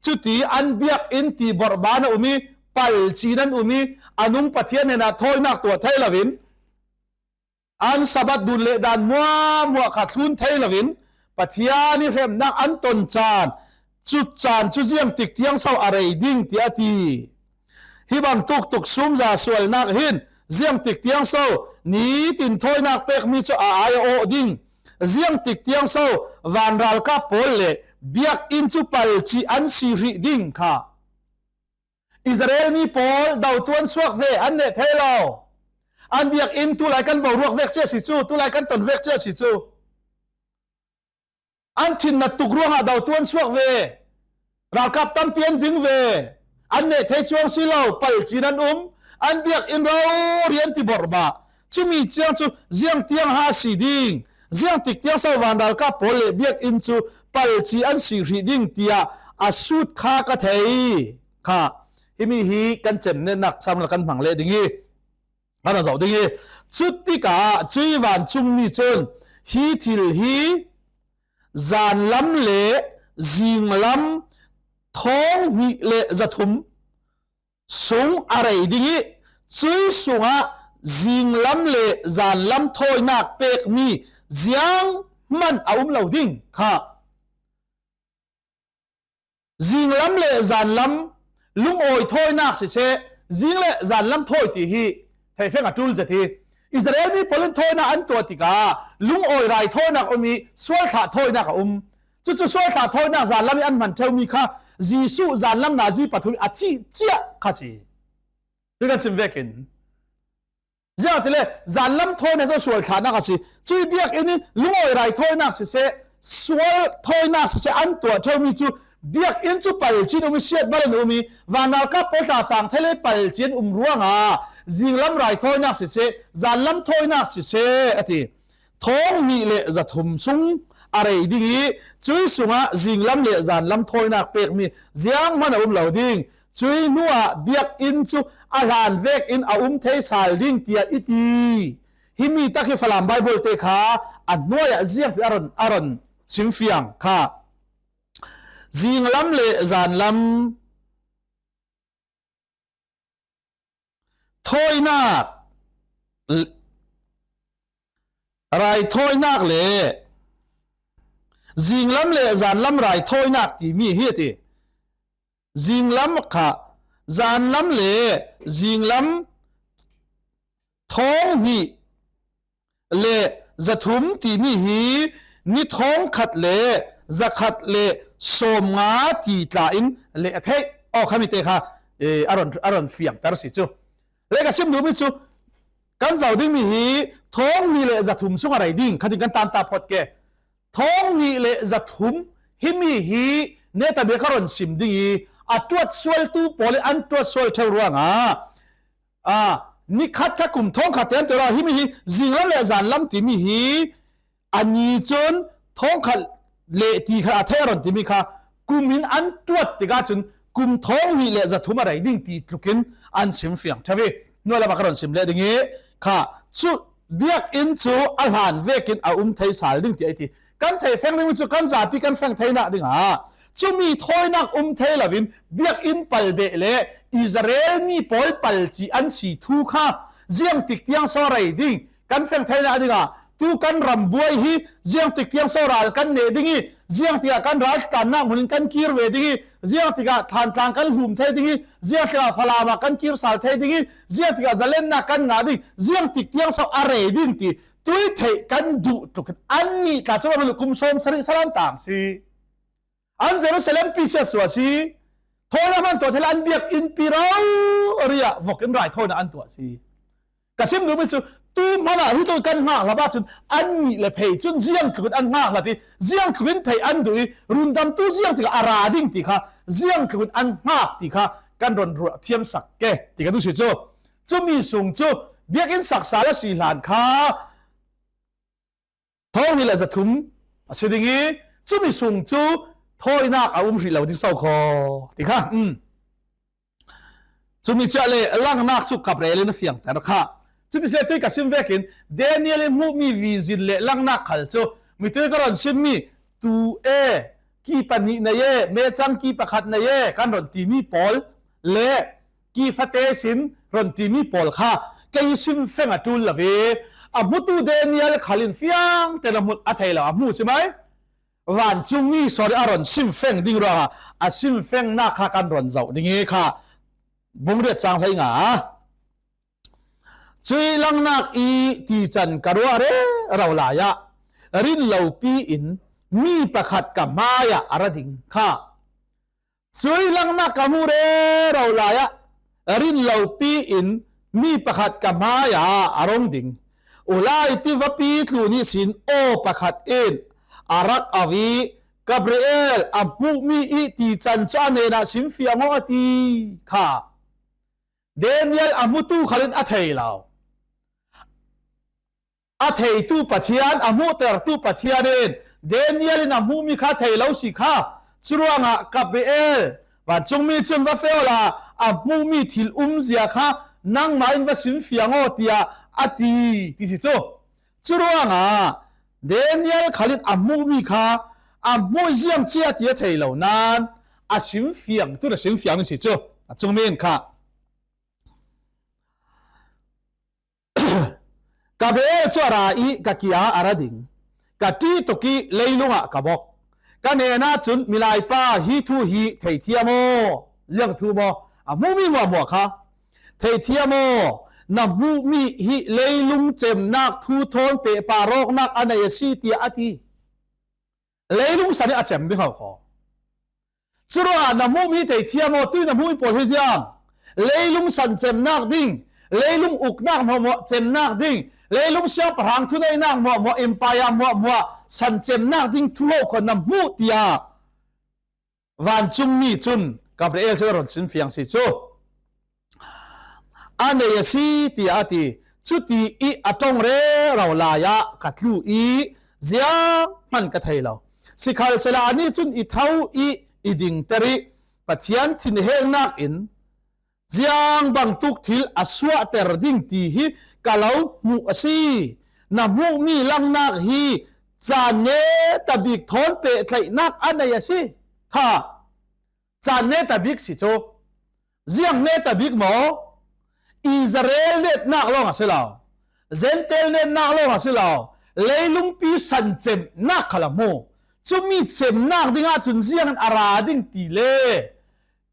cuti an biakinn tiborh ban a um i palcin an um i a nung Pathian hnenah thawinak tuah thei loin an Sabbath dun le dan hmuahhmuah kha thlun thei loin Pathian i hremnak an ton caan, cu caan cu ziangtik tiang so a rei ding tiah a ti. Hi bang tuktuk sumza sualnak hin ziangtik tiang so nitin thawinak pekmi cu a ai a awh ding? Ziangtik tiang so vanralkap pawl le biakinn cu palcih an si hrih ding kha? Israel mi pawl dotu an suak ve, an neh thei lo. An biakinn tulai kan boruak vek cia si cu, tulai kan ton vek cia si cu. An thin na tuk ruangah dotu an suak ve. Ralkap tampi an ding ve. An neh thei cuang si lo, palcin an um. An biakinn rori an tiborh bah. Cumi ciang cu ziang tiang ha a si ding, ziang tik tiang so vanralkap pawl le biakinn cu palci an si hrih ding tiah a sut kha ka thei kha. Himi hi kan cemnetnak sam kan hmang leh ding i, kan zoh ding i, cutikah cui vancungmi cun hi thil hi zanlam le zinglam thawng hnih le zathum sung a rei ding i, cui sungah zinglam le zanlam thawinak pekmi zianghman a um lo ding kha. Zinglam le zanlam, lungawi thawinak siseh, zing le zanlam thawi ti hi theifeng a ṭul zet hi. Israel mi pawl in thawinak an tuah tikah lungawi rai thawinak a um i sualthlah thawinak a um. Cucu sualthlah thawinak zanlam i an hman ṭheumi kha Jesuh zanlam nazi pathum i a thih ciah kha si. Hi kan sim vekin, ziangahtile zanlam thawinak cu sualthlahnak a si. Cui biakinn i lungawi rai thawinak siseh, sual thawinak siseh an tuah ṭheumi cu biakinn cu palcin um i siatbal in um i vanralkap pawl tla cang thei le palcin um ruangah zinglam rai thawinak siseh, zanlam thawinak siseh a ti. Thawng hnih le zathum sung a rei ding i, cui sungah zinglam le zanlam thawinak pekmi zianghman a um lo ding. Cui hnuah biakinn cu a hlan vekin a um thei sal ding tiah i ti. Himi tak hi Falam Baibal te kha a hnuai ah ziang ti a ron, a ron simfiang kha. Zinglam le zanlam thawinak, rai thawinak le zinglam le zanlam rai thawinak timi hi a ti. Zinglam kha, zanlam le zinglam thawng hnih le zathum timi hi ni thawng khat le zakhat le sawmnga ti tla in leh a theih. Aw, khami te kha, eh, a ron, a ron fiangter si cu. Le ka sim duhmi cu kan zoh dingmi hi thawng hnih le zathum sung a rei ding kha ding kan tanta phawt ke. Thawng hnih le zathum himi hi neta bia ka ron sim ding i a ṭuat sualtu pawl i an ṭuat sual ṭheu ruangah, aa, ni khat kha kum thawng khat te an tuah rua. Himi hi zinglam le zanlam timi hi ani cun thawng khat le ti khat a theih a ron timi kha kum in an ṭuat tikah cun kum thawng hnih le zathum a rei ding ti tlukin an sim fiang ṭheu i, hnuai lamah ka ron sim leh ding i kha cu biakinn cu a hlan vekin a um thei sal ding ti a ti. Kan theifeng ding cu kan zapi kan feng theinak dingah cumi thawinak um thei loin biakinn palbeh le Israel mi pawl palci an si thu kha ziangtik tiang so a rei ding kan feng theinak dingah tu kan rambuai hi ziangtik tiang so ral kan neh ding i, ziangtikah kan raltlannak hmun in kan kir ve ding i, ziangtikah Thantlang kan hlum thei ding i, ziangtikah Falam ah kan kir sal thei ding i, ziangtikah zalennak kan ngah ding, ziangtik tiang so a rei ding ti tui theih kan duh tlukin annih tla cu kum sawm sarih salam tang si. An Jerusalem pi siatsuah si. Thawinak hman tuah thei le an biakinn pi rori ah vok in rai thawinak an tuah si. Ka sim duhmi cu tu hmanah hi tlukin kan hngak hlap ahcun annih le phei cun ziang tlukin an hngak hlap i ziang tlukin theih an duh i rundamtu ziang tikah a ra ding ti kha ziang tlukin an hngak ti kha kan ron ruah thiamsak ke ti ka duh si cu. Cumi sung cu biakinn saksa la si hlan kha thawng hnih le zathum a si ding i cumi sung cu thawinak a um hrih lo ding so kho ti kha. Um. Cumi ciah le langnak cu kap rel in a fiangter kha. Cuti le tui ka sim vekin Daniel in hmuhmi vision le langnak khal cu mitui ka ron simmi tu e, ki pahnih nei e, mecang ki pakhat nei e kan ron timi pawl le ki fate sin ron timi pawl kha kei simfeng a ṭul lo i a hmutu Daniel khal in fiang tein a hmu, a thei lo, a hmu si mai. Vancungmi sorry a ron simfeng ding ruangah a simfengnak kha kan ron zoh ding i kha bung riat cang hlei nga. Cui langnak i tican ka ruah rero lai ah rin lopi in mi pakhat ka hmai ah a ra ding kha. Cui langnak ka hmuh rero lai ah rin lopi in mi pakhat ka hmai ah a rung ding. Ulai tivapi tlun ihsin aw pakhat in a rak au i Gabriel a hmuhmi i tican cu a hnenah simfiang aw a ti kha. Daniel a hmutu khal in a thei lo. a theitu Pathian, a hmuhtertu Pathian in Daniel in a hmuhmi kha thei lo si kha. Curuangah Gabriel, vancungmi cun va feh awla a hmuhmi thil umzia kha nangmah in va simfiang aw, tiah a ti, ti si cu. Curuangah Daniel khal in a hmuhmi kha a hmuh ziang cia ti a thei lo nain a simfiang, tun a simfiang ding si cu. A cungmi in kha, Gabriel cu a ra i ka ke ah a ra ding. Ka ṭih tuk i leilung ah ka bok. Ka hnenah cun, "Milai pa, hi thu hi theithiam aw, ziang thu maw? A hmuhmi hmuahhmuah kha theithiam aw, na hmuhmi hi leilung cemnak thu thawn pehpar awknak a nei a si," tiah a ti. Leilung san i a cem ding ho kho. Curuangah na hmuhmi theithiam aw, tui na hmuhmi pawl hi ziang, leilung san cemnak ding, leilung uknak hmuahhmuah cemnak ding, leilung siangpahrang thuneihnak hmuahhmuah, empire hmuahhmuah san cemnak ding thu ho kho na hmuh, tiah vancungmi cun Gabriel cu a run simfiang si cu. A nei a si, tiah a ti. Cuti i a ṭong rero lai ah ka tlu i zianghman ka thei lo. Sikhalsehla anih cun i tho i i dingter i Pathian thinhengnak in ziang bangtuk thil a suahter ding ti hi ka lo hmuh a si. Na hmuhmi langnak hi caan netabik thawn pehtlaihnak a nei a si kha. Caan netabik si cu, ziang netabik maw? Israel netnak lawng a si lo, Jentail netnak lawng a si lo, leilungpi san cemnak khal a hmu. Cumi cemnak ding ahcun ziang in a ra ding ti le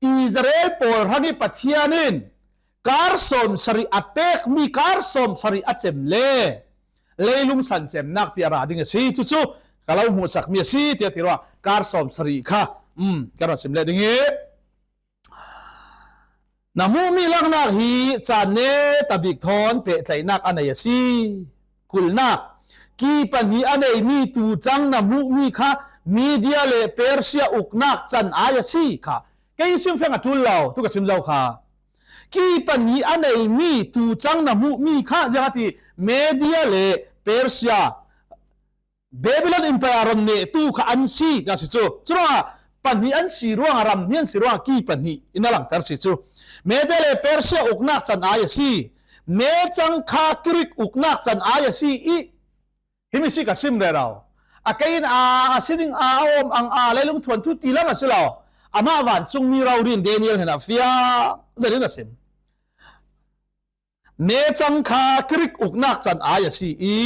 Israel pawl hrang i Pathian in kar sawm sarih a pekmi kar sawm sarih a cem le leilung san cemnak pi a ra ding a si. Cucu ka lo hmuhsakmi a si, tiah ti ruah kar sawm sarih kha, um, ka rak sim leh ding i, na hmuhmi langnak hi caan netabik thawn pehtlaihnak a nei a si. Kulnak, ki pahnih a neimi tucang na hmuhmi kha Media le Persia uknak can ai a si kha. Kei simfiang a ṭul lo, tu ka sim zo kha. Ki pahnih a neimi tucang na hmuhmi kha ziang a ti, Media le Persia, Babylon Empire ram nehtu kha an si, tiah si cu. Curuangah pahnih an si ruangah, ram hnih an si ruangah ki pahnih in a langter si cu. Media le Persia uknak can ai a si. Mecang kha Greek uknak can ai a si i, himi si ka sim rero. A kei in a, a si ding a, a awm ang a, leilung thuanthu ti lam a si lo. Amah vancungmi rori in Daniel hnenah fiang zetin a sim. Mecang kha Greek uknak can ai a si i,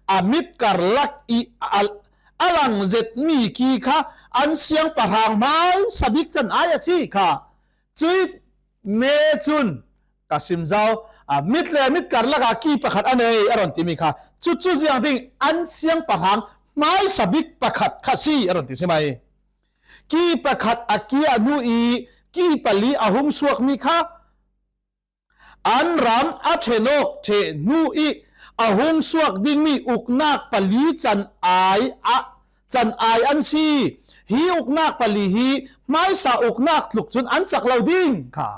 a mit karlak i a, a lang zetmi ki kha an siangpahrang hmaisa bik can ai a si kha. Cui me cun ka sim zo, a mit le mit karlak ah ki pakhat a nei a ron timi kha. Cucu ziang ding, an siangpahrang hmaisa bik pakhat kha si a ron ti si mai. Ki pakhat a kiah hnu i ki pali a hung suakmi kha an ram a ṭhen awk ṭheh hnu i a hung suak dingmi uknak pali can ai ah, can ai an si. Hi uknak pali hi hmaisa uknak tluk cun an cak lo ding kha.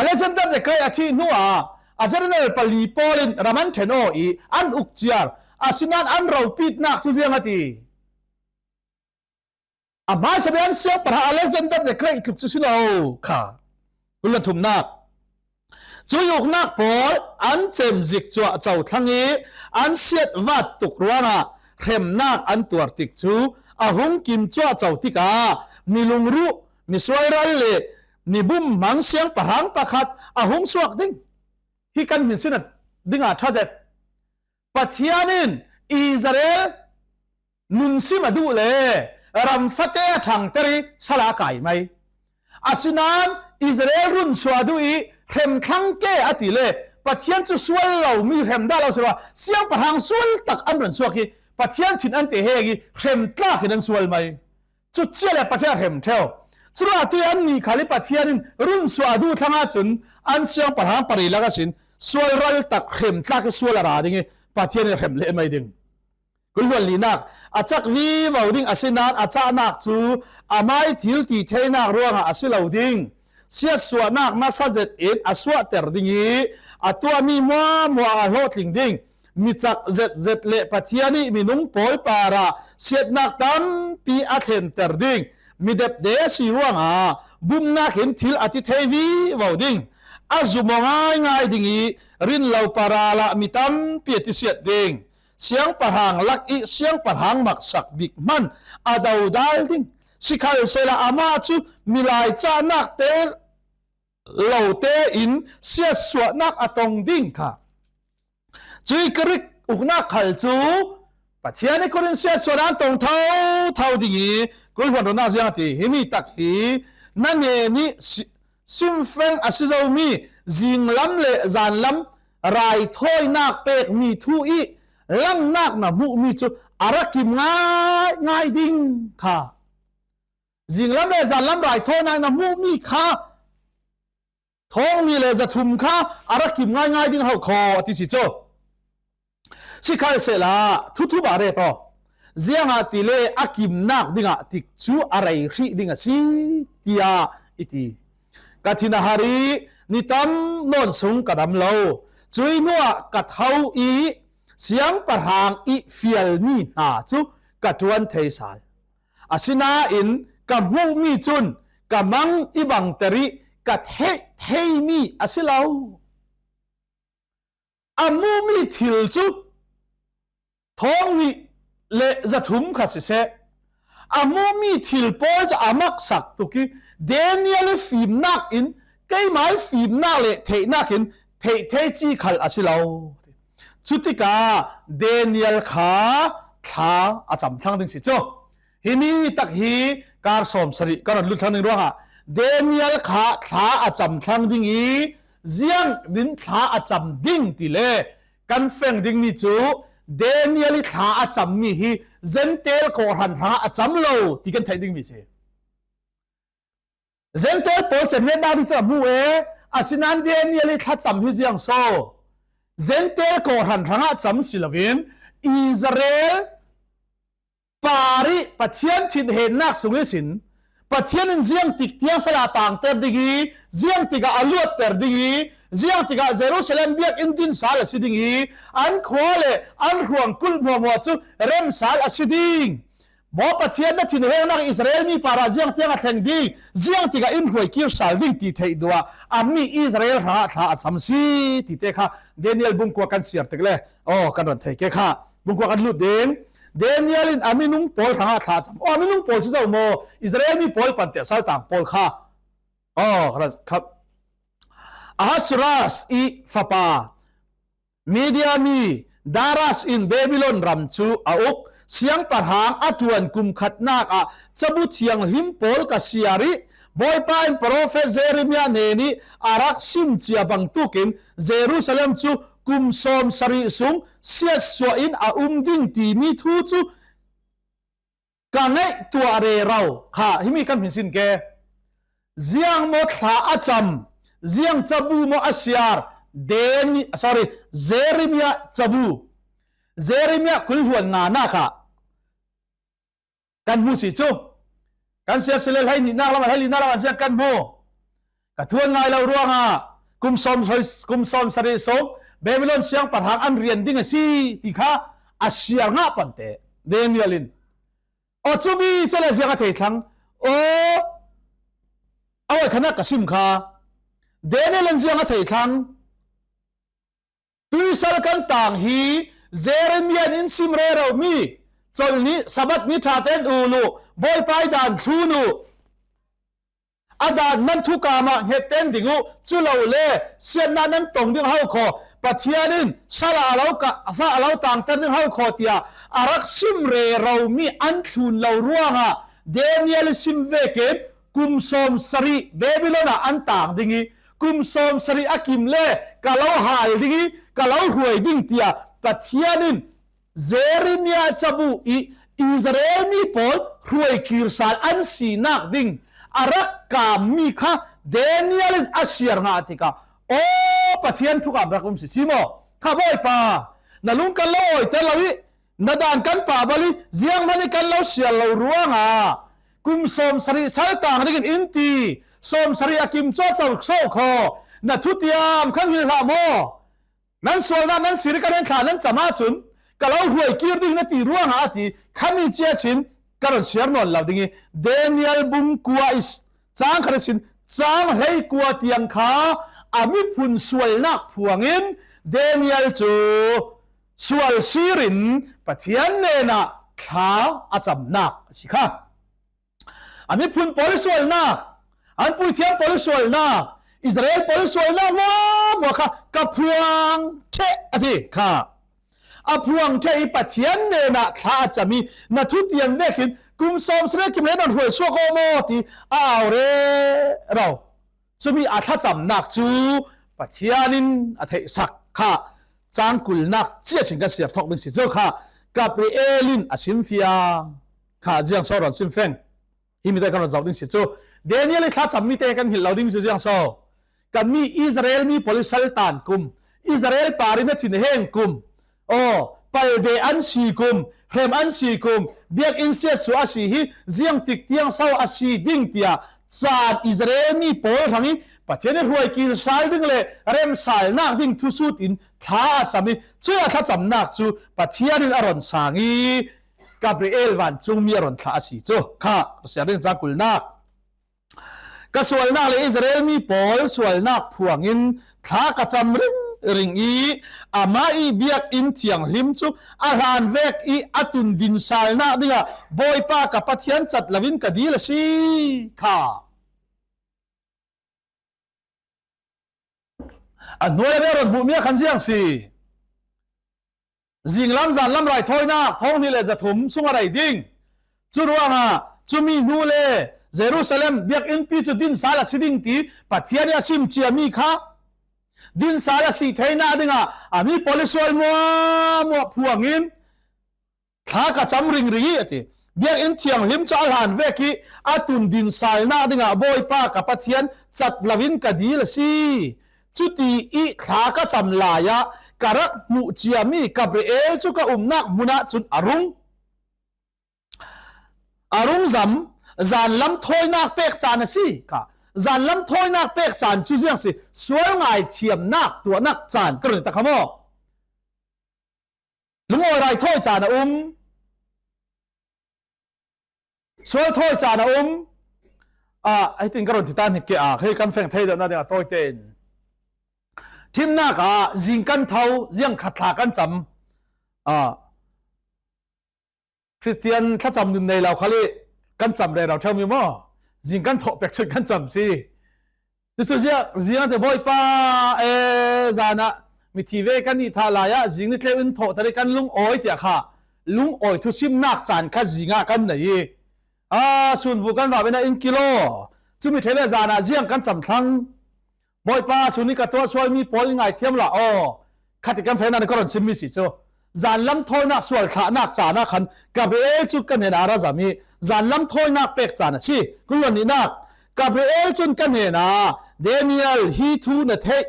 Alexander the Great a thih hnuah a general pali pawl in ram an ṭhen aw i an uk ciar. Asinain an ropitnak cu ziang a ti. A hmaisa bik an siangpahrang Alexander the Great tluk cu si lo kha. Kul le thumnak. Cui uknak pawl an cem zik cuahco thlang i an siat vat tuk ruangah hremnak an tuar tik cu a hung kim cuahco tikah mi lungruh, mi suairal le mi bumhmang siangpahrang pakhat a hung suak ding. Hi kan hminsin dingah ṭha zet. Pathian in Israel nunsim a duh le ram fate a ṭhangter i sal a kai mai. Asinain Israel runsuah a duh i hremthlang ke a ti le Pathian cu sual lomi hrem dah lo si lo, siangpahrang sual tak an runsuak i Pathian thin an teheng i hrem tlak in an sual mai. Cucia le Pathian a hrem ṭheu. Curuangah tu i annih khal i Pathian in runsuah a duh thlang ahcun an siangpahrang pali lak a sin sual ral tak hrem tlak i sual a ra ding i Pathian in a hrem leh mai ding. Kul hluan linak, a cak vivo ding a si nain a cahnak cu amai thil ti theinak ruangah a si lo ding. Siatsuahnak nasa zet in a suahter ding i a tuahmi hmuahhmuah a hlawhtling ding. mi cak zetzet le Pathian ih minung pawl parah siatnak tampi a thlenter ding, mi depde si ruangah bumnak in thil a ti thei vivo ding, a zum aw ngaingai ding ih rinlo para lah mi tampi a tisiat ding, siangpahrang lak ih siangpahrang maksak bik hman a dodal ding. Sikhalsehla amah cu milai cahnak te lote in siatsuahnak a tong ding kha. Cuih Greek uknak khal cu Pathian ih kut in siatsuahnak an tong thotho ding ih kul hluan ronak ziang a ti. Himi tak hi na hnenih si-, simfeng a si zomi zinglam le zanlam raithawinak pekmi thu ih langnak na hmuhmi cu a ra kim ngaingai ding kha. Zinglam le zanlam raithawinak na hmuhmi kha thawng hnih le zathum kha a ra kim ngaingai ding hau khaw a ti si cu. Sikhalsehla thuthup ah ret aw, ziangahtile a kimnak dingah tikcu a rei hrih ding a si, tiah i ti. Ka thin a har ih ni tam nawn sung ka dam lo. Cuih hnuah ka tho ih siangpahrang ih fialmi hna cu ka ṭuan thei sal. Asinain ka hmuhmi cun ka mang ih bangter ih ka theih theimi a si lo. A hmuhmi thil cu thawng hnih le zathum kha siseh, a hmuhmi thil pawl cu a maksak tuk ih Daniel ih fimnak in keimah ih fimnak le theihnak in theih thei ci khal a si lo. Cutikah Daniel kha thla a cam thlang ding si cu. Himi tak hi kar sawm sarih kan lut thlang ding ruangah Daniel kha thla a cam thlang ding ih ziang din thla a cam ding ti le kan feng dingmi cu Daniel ih thla a cammi hi Zentail kawhhran hrangah a cam lo ti kan theih dingmi si. Zentail pawl cemnetnak ding cu a hmu e, asinain Daniel ih thlacam hi ziang so? Zentail kawhhran hrangah cam si loin Israel par ih Pathian thinhennak sung ihsin Pathian in ziangtik tiang sal a tangter ding ih, ziangtikah a luatter ding ih, ziangtikah Jerusalem biakinn din sal a si ding ih, an khua le an hruang kulh hmuahhmuah cu rem sal a si ding. Maw Pathian na thinhengnak Israel mi parah ziangtiang a thleng ding, ziangtikah in hruai kir sal ding ti theih duh ah a mi Israel hrangah thla a cam si ti te kha Daniel bungkua kan siar tik le aw kan ron thei ke kha. Bungkua kan lut ding. Daniel in a minung pawl hrangah thla a cam. Aw, a minung pawl cu zo maw? Israel mi pawl pante saltang pawl kha. Aw, kha, kha. Ahasuerus ih fapa Media mi Darius in Babylon ram cu a uk. Siangpahrang a ṭuan kum khatnak ah cabu thianghlim pawl ka siar ih Bawipa in profet Jeremiah hnenih a rak sim cia bangtuk in Jerusalem cu kum sawm sarih sung siatsuah in a um ding timi thu cu ka ngaihtuah rero kha. Himi kan hmin sin ke. Ziang maw thla a cam, ziang cabu maw a siar, Dani-, sorry, Jeremiah cabu. Jeremiah kul hluan nganak ah kan hmu si cu. Kan siar si le hlei nihnak lam, hlei linak lam ah ziang kan hmu. Ka thuan ngai lo ruangah kum sawm, kum sawm sarih sung Babylon siangpahrang an rian ding a si ti kha a siar ngah pante Daniel in. Aw, cumi cale ziang a thei thlang. Aw, a voikhatnak ka sim kha. Daniel in ziang a thei thlang. Tuisal kan tang hi Jeremiah in sim rero mi colh nih Sabbath ni ṭha tein ul uh, Bawipa ih dan thlun uh. A dan nan thukam ah hnget tein ding uh, culole siatnak nan tong ding hau khaw, Pathian in sal a lo ka, sal a lo tangter ding hau khaw, tiah a rak sim rero mi an thlun lo ruangah Daniel ih sim vekin kum sawm sarih Babylon ah an tang ding ih, kum sawm sarih a kim le ka lo hal ding ih, ka lo hruai ding, tiah Pathian in Jeremiah cabu ih Israel mi pawl hruai kir sal an sinak ding a rak kammi kha Daniel in a siar ngah tikah, aw, Pathian thukam rak um si, si maw? Kha Bawipa, na lung kan lo awiter lo ih, na dan kan pahbal ih, zianghman ih kan lo siar lo ruangah kum sawm sarih saltang dingin in ti, sawm sarih a kim cuahco so khaw, na thutiam kan hil hlah maw? Nan sualnak nan sir i ka nen thla nan cam ahcun ka lo hruai kir ding na ti ruangah a ti. Khami cia chin ka rawn siar nawn lo ding i, Daniel bung kua i s-, cang khat ihsin cang hleikua tiang kha a miphun sualnak phuangin Daniel cu sual sirin Pathian hnenah thla a camnak a si kha. A miphun pawl i sualnak, an puithiam pawl i sualnak, Israel pawl i sualnak hmuahhmuah kha ka phuang ṭheh a ti kha. A phuang ṭheh i Pathian hnenah thla a cam i, na thutiam vekin kum sawm sarih kim le nan hruai suak aw maw ti a au rero. Cumi a thlacamnak cu Pathian in a theihsak kha cang kulnak cia chin kan siar thawk ding si cu kha Gabriel in a simfiang kha ziang so rawn simfeng. Hi mite kan rawn zoh ding si cu Daniel i thlacam mite kan hngilh lo ding cu ziang so. Kan mi Israel mi pawl i saltan kum, Israel par in a thinheng kum, aw, palbe an si kum, hrem an si kum, biakinn siatsuah a si hi ziangtik tiang so a si ding tiah caan Israel mi pawl hrang i Pathian i hruai kil sal ding le remsalnak ding thusut in thla a cam i, cuih a thlacamnak cu Pathian in a rawn sang i, Gabriel vancungmi a rawn thlah a si cu kha, ka siar ding cang kulnak. Ka sualnak le Israel mi pawl sualnak phuangin thla ka cam ringring i, amah i biakinn thianghlim cu a hlan vek i a tun dinsalnak dingah Bawipa ka Pathian cat loin ka dil a si kha. A hnuai a rawn hmuhmi ah khan ziang si. Zinglam zanlam raithawinak thawng hnih le zathum sung a rei ding. Curuangah cumi hnu le Jerusalem biakinnpi cu dinsal a si ding ti Pathian i a sim ciami kha dinsal a si theinak dingah a mi pawl i sual hmuahhmuah phuangin thla ka cam ringring i a ti. Biakinn thianghlim cu a hlan vek i a tun dinsalnak dingah Bawipa ka Pathian cat loin ka dil a si. Cuti i thla ka cam lai ah ka rak hmuh ciami Gabriel cu ka umnak hmun ah cun a rung. A rung zam, zanlam thawinak pek caan a si kha. Zanlam thawinak pek caan cu ziang si, sual ngaithiamnak tuahnak caan ka run ta kha maw? Lungawi raithawi caan a um. Sual thawi caan a um. Ah, hitin ka rawn ti ta hnik ke, ah, hei kan feng thei deuhna ding a tawi tein. Thimnak ah zing kan tho, ziang khat thla kan cam. Ah, Khristian thlacam nun nei lo khal i kan cam rero ṭheumi maw? Zing kan thawh pek chun kan cam si. Cucu ziah, zing a ti Bawipa, e, zan ah mithi ve kan nih thah lai ah zing ni tleu in thawh ter i kan lungawi tiah kha lungawi thusimnak caan kha zing ah kan nei i, a, sunvu kan vak in ah in kilo. Cumi ṭheh le zan ah ziang kan cam thlang. Bawipa, sun i ka tuah sualmi pawl in ngaithiam la aw. Khat i kan fehnak nih ka rawn simmi si cu. Zanlam thawinak sual thlahnak caan ah khan Gabriel cu ka hnenah a ra zam i, zanlam thawinak pek caan a si. Kul le nihnak, Gabriel cun ka hnenah, Daniel, hi thu na theih,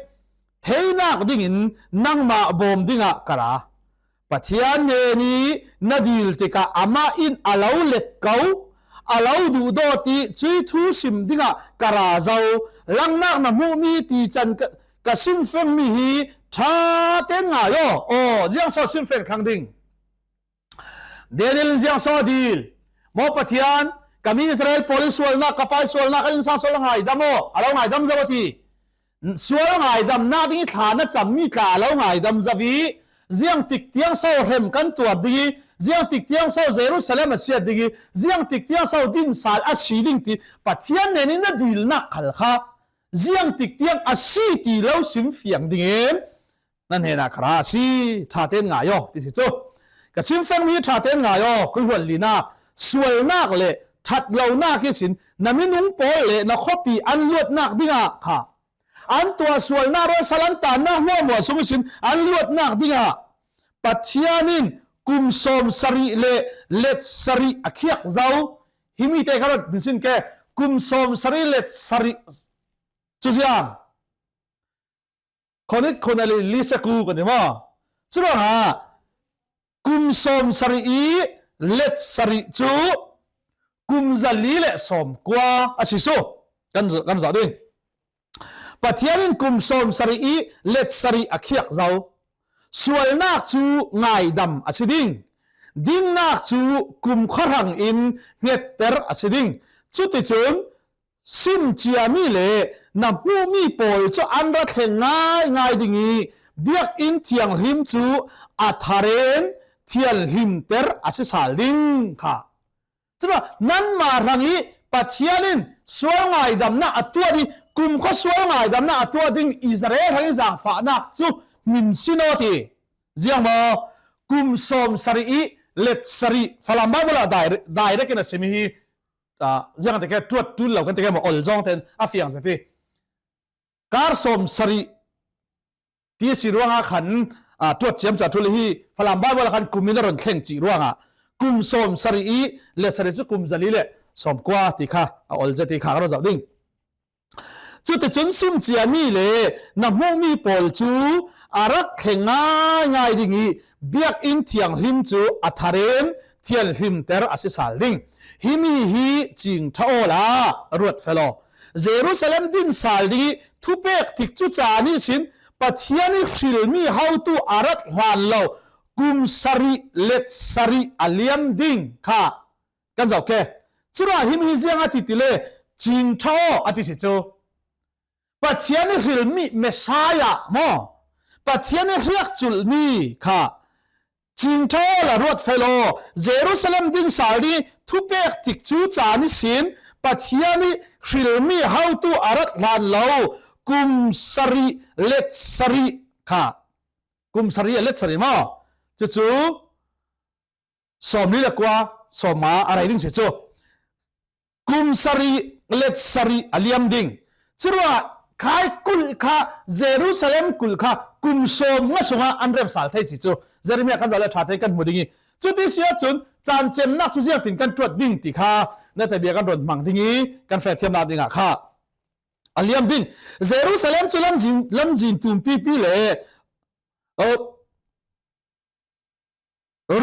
theinak dingin nangmah bawm dingah ka ra. Pathian hnen i na dil tikah amah in a lo let ko, a lo duhdawt i cuih thu sim dingah ka ra zo. Langhnak na hmuhmi ti can ka, ka simfengmi hi ṭha tein ngai aw. Aw, ziang so simfeng thlang ding? Daniel in ziang so dil? Maw Pathian, ka mi Israel pawl i sualnak, ka pa i sualnak, kan innsang sualnak ngaidam aw, a lo ngaidam zo a ti. Sual ngaidamnak ding i thla na cammi tla a lo ngaidam zo i, ziangtik tiang so hrem kan tuar ding i, ziangtik tiang so Jerusalem a siat ding i, ziangtik tiang so dinsal a si ding ti Pathian hnen i na dilnak khal kha ziangtik tiang a si ti lo simfiang dingin na hnenah ka ra a si, ṭha tein ngai aw, ti si cu. Ka simfengmi ṭha tein ngai aw, kul hluan linak, sualnak le ṭhat lonak ihsin na minung pawl le na khuapi an luatnak dingah kha an tuah sualnak ruahsal an tannak hmuahhmuah sung ihsin an luatnak dingah Pathian in kum sawm sarih le let sarih a khiak zo. Himi te ka rat min sin ke, kum sawm sarih let sarih cu ziang. Khonit khona le li saku kan ti maw? Curuangah kum sawm sarih i let sarih cu kum zali le sawm kua a si su. Kan, kan zoh ding. Pathian in kum sawm sarih i let sarih a khiak zo. sualnak cu ngaidam a si ding, dinnak cu kumkhua hrangin hngetter a si ding. Cuticun sim ciami le na hmuhmi pawl cu an ra thleng ngaingai ding i, biakinn thianghlim cu a tharen thianhlimter a si sal ding kha. Curuangah nanmah hrang i Pathian in sual ngaidamnak a tuah ding, kumkhua sual ngaidamnak a tuah ding Israel hrang i zangfahnak cu hmin si naw ti. Ziang maw? Kum sawm sarih i let sarih, Falam Bible ah direct, direct in a simi hi, ah, ziang te ke tuat tul lo kan te ke maw, ol zong ten a fiang zet hi. Kar sawm sarih ti si ruangah khan, ah, tuat ciam ca tul hi, Falam Bible ah khan kum in a ron thleng cih ruangah kum sawm sarih i let sarih cu kum zali le sawm kua ti kha a ol zet ti kha ka ro zoh ding. Cuticun sim ciami le na hmuhmi pawl cu a rak thleng ngaingai ding i, biakinn thianghlim cu a tharen thianhlimter a si sal ding. Himi hi cingṭha awla ruat fel aw. Jerusalem din sal ding i thupek tikcu caan ihsin Pathian i hrilmi hotu a rat hlan lo kum sarih let sarih a liam ding kha kan zoh ke. Curuangah himi hi ziang a ti ti le, cingṭha aw a ti si cu. Pathian i hrilmi Messiah maw? Pathian i hriakculhmi kha cingṭha awla ruat fel aw. Jerusalem din sal ding i thupek tikcu caan ihsin Pathian i hrilmi hotu a rat hlan lo kum sarih let sarih kha. Kum sarih a let sarih maw? Cucu sawmli le kua, sawmnga a rei ding si cu. Kum sarih let sarih a liam ding. Curuangah khai kulh kha, Jerusalem kulh kha kum sawmnga sungah an remsal thei si cu Jeremiah kan zoh le ṭha tein kan hmu ding i, cuti si ahcun caan cemnak cu ziangtin kan tuat ding ti kha na tabia kan ron hmang ding i, kan fehthiamnak dingah kha a liam ding. Jerusalem cu lamzin, lamzin tum pipi le, oh,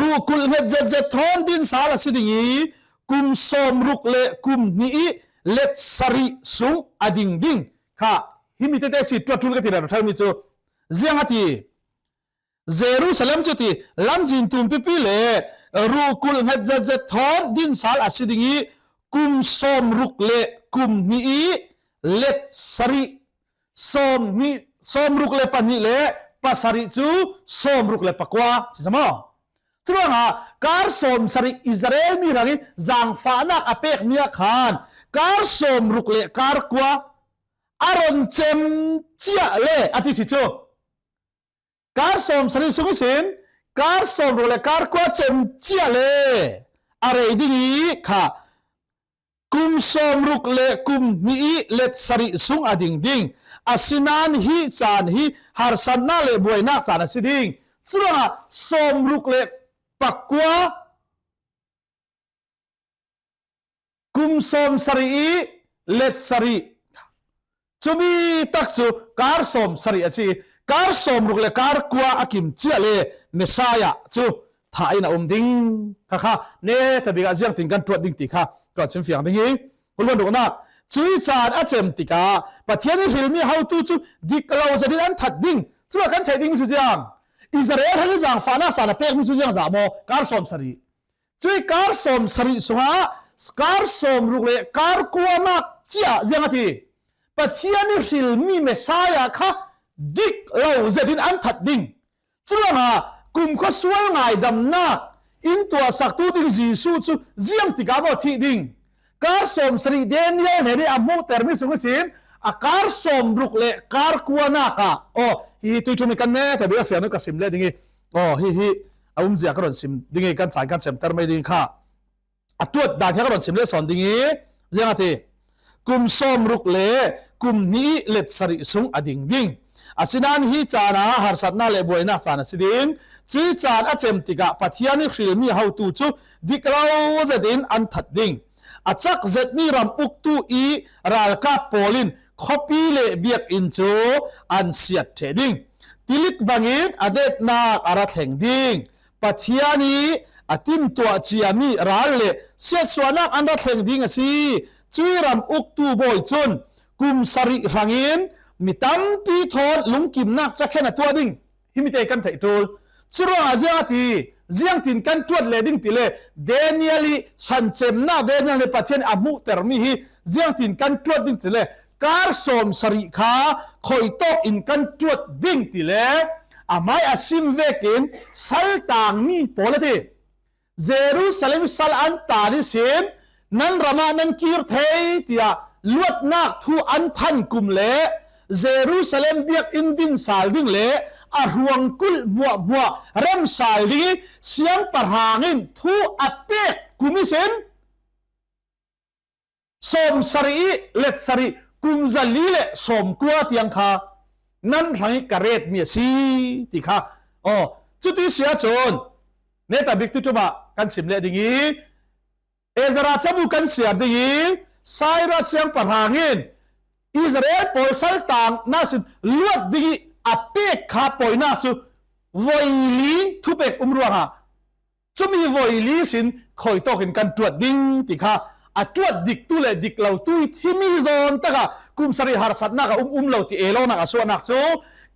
ruh kulh hnget zetzet thawn din sal a si ding i, kum sawm ruk le kum hnih i let sarih sung a ding ding kha. Himi tete si tuah ṭul ka ti rero ṭhami cu ziang a ti. Jerusalem cu ti lamzin tum pipi le ruh kulh hnget zetzet thawn din sal a si ding i, kum sawm ruk le kum hnih i let sarih sawm hnih, sawm ruk le pahnih le pasarih cu sawm ruk le pakua si maw? Curuangah kar sawm sarih Israel mi hrang i zangfahnak a pekmi ah khan kar sawm ruk le kar kua a ron cem ciah le a ti si cu. Kar sawm sarih sung ihsin kar sawm ruk le kar kua cem ciah le a rei ding i kha kum sawm ruk le kum hnih i let sarih sung a ding ding. Asinain hi caan hi harsatnak le buainak caan a si ding. Curuangah sawm ruk le pakua, kum sawm sarih i let sarih. Cumi tak cu kar sawm sarih a si i, kar sawm ruk le kar kua a kim ciah le Messiah cu thah in a um ding kha kha, ne tabik ah ziangtin kan tuat ding ti kha kan chim fiang ding i, huluan ruknak, cuih caan a cem tikah Pathian i hrilmi hotu cu dik lo zetin an that ding. Cuah kan theih dingmi cu ziang, Israel hrang i zangfahnak caan a pekmi cu ziang zah maw? Kar sawm sarih. Cuih kar sawm sarih sungah kar sawm ruk le kar kuanak ciah ziang a ti. Pathian i hrilmi Messiah kha dik lo zetin an that ding. Curuangah kumkhua sual ngaidamnak in tuahsaktu ding Jesuh cu ziang tikah maw thih ding? Kar sawm sarih Daniel hnen i a hmuhtermi sung ihsin a kar sawm ruk le kar kuanak ah, aw, hi, hi tuiṭum hi kan ne tabik a fiang ka sim le ding i, aw, hi, hi a umzia ka ron sim ding i kan caan kan semter mai ding kha. A tuat dan kha ka ron sim le sawn ding i, ziang a ti. Kum sawm ruk le kum hnih i let sarih sung a ding ding. Asinain hi caan ah harsatnak le buainak caan a si ding. Cuih caan a cem tikah Pathian i hrilmi hotu cu dik lo zetin an that ding. A cak zetmi ram uktu i ralkap pawl in khuapi le biakinn cu an siat ṭheh ding. Tilik bangin a netnak a ra thleng ding. Pathian i a timtuah ciami ral le siatsuahnak an ra thleng ding a si. Cuih ram uktu bawi cun kum sarih hrangin mi tampi thawn lungkimnak cakhen a tuah ding. Himi te kan theih ṭul. Curuangah ziang a ti, ziangtin kan ṭuat leh ding ti le, Daniel ih sancemnak, Daniel nih Pathian a hmuhtermi hi ziangtin kan ṭuat ding ti le, kar sawm sarih kha khawi tawk in kan ṭuat ding ti le, amai a sim vekin saltangmi pawl a ti. Jerusalem sal an tan ihsin, nan ramah nan kir thei, tiah luatnak thu an than kum le Jerusalem biakinn din sal ding le a hruang kulh hmuahhmuah rem sal ding ih siangpahrang in thu a pek kum ihsin, sawm sarih ih let sarih kum zali le sawmkua tiang kha nan hrangih ka retmi a si, ti kha. Aw, cuti si ahcun, neta bik tuṭumah kan sim leh ding ih, Ezra cabu kan siar ding ih, Cyrus siangpahrang in Israel pawl saltangnak sin luat ding ih a pek kha poinak cu voi li thupek um ruangah, cumi voi li sin khawi tawk in kan ṭuat ding ti kha a ṭuat diktu le dik lotu ih himi zawn takah kum sarih harsatnak a um um lo ti elawknak a suahnak cu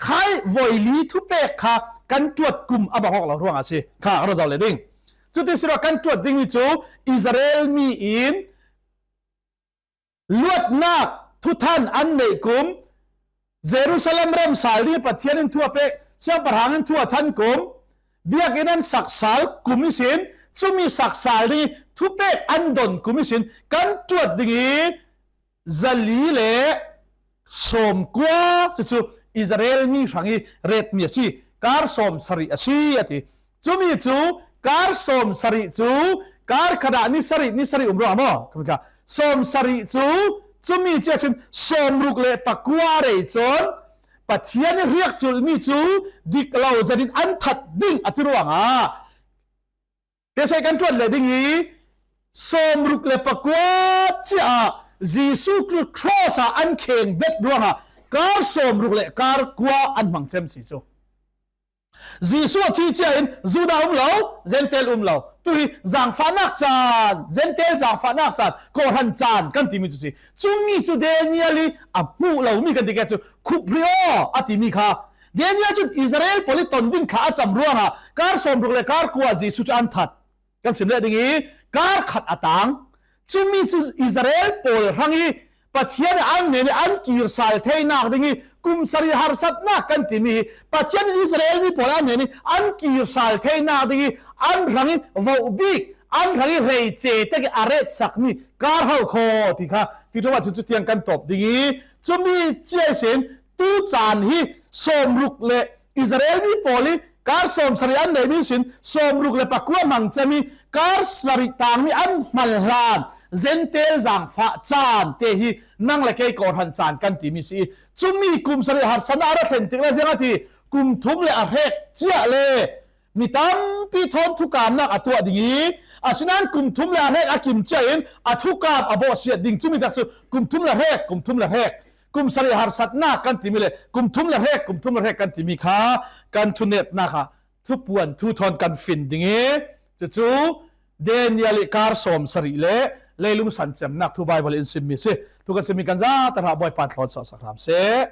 khai voi li thupek kha kan ṭuat kum a bang awk lo ruangah a si kha ka rak zoh leh ding. Cuti si ruah kan ṭuat dingmi cu Israel mi in luatnak thuthan an neih kum, Jerusalem rem sal ding ih Pathian in thu a pek, siangpahrang in thu a than kum, biakinn an sak sal kum ihsin, cumi sak sal ding ih thupek an don kum ihsin kan ṭuat ding ih zali le sawmkua cucu Israel mi hrangih retmi a si, kar sawm sarih a si, a ti. Cumi cu kar sawm sarih cu kar khat ah ni sarih, ni sarih um ruangah maw? Kha sawm sarih cu cumi cia sin sawmruk le pakua a rei cun Pathian ih riakculhmi cu dik lo zat in an that ding a ti ruangah, te sai kan ṭuat leh ding ih sawmruk le pakua cia ah Jesuh Khrih cross ah an kheng bet ruangah kar sawmruk le kar kua an hmang cem si cu. Jesuh a thi cia in Judah um lo, Jentail um lo. Tu hi zangfahnak caan, Jentail zangfahnak caan, kawhhran caan kan timi cu si. Cumi cu Daniel ih a hmuh lomi kan ti ke cu khup rih aw a timi kha. Daniel cun Israel pawl ih ton ding thla a cam ruangah kar sawmruk le kar kua Jesuh cu an that. Kan sim leh ding ih kar khat a tang. Cumi cu Israel pawl hrangih Pathian ih an men ih an kir sal theinak ding ih kum sarih harsatnak kan timi hi Pathian in Israel mi pawl an men ih an kir sal theinak ding ih an hrangih voh bik, an hrangih rei ce tek ih a retsakmi kar hau khaw ti kha ti ṭuan cu, cu tiang kan tawp ding ih cumi cia ihsin tu caan hi sawmruk le Israel mi pawl ih kar sawm sarih an neihmi sin sawmruk le pakua hmang cem ih kar sarih tangmi an hman hlan Jentail zangfah caan te hi nang le kei kawhhran caan kan timi si ih cumi kum sarih harsatnak a ra thlen tik le ziang a ti kum thum le a hrek ciah le mi tampi thawn thukamnak a tuah ding ih asinain kum thum le a hrek a kim ciah in a thukam a bawhsiat ding cumi tak cu kum thum le hrek, kum thum le hrek. Kum sarih harsatnak kan timi le kum thum le hrek, kum thum le hrek kan timi kha kan thunetnak ah thupuan thu thawn kan fin ding ih cucu Daniel ih kar sawm sarih le leilung sancemnak thu Baibal in simmi si. Thu kan simmi kan zate hna Bawipa in thlawsuah sak hram seh.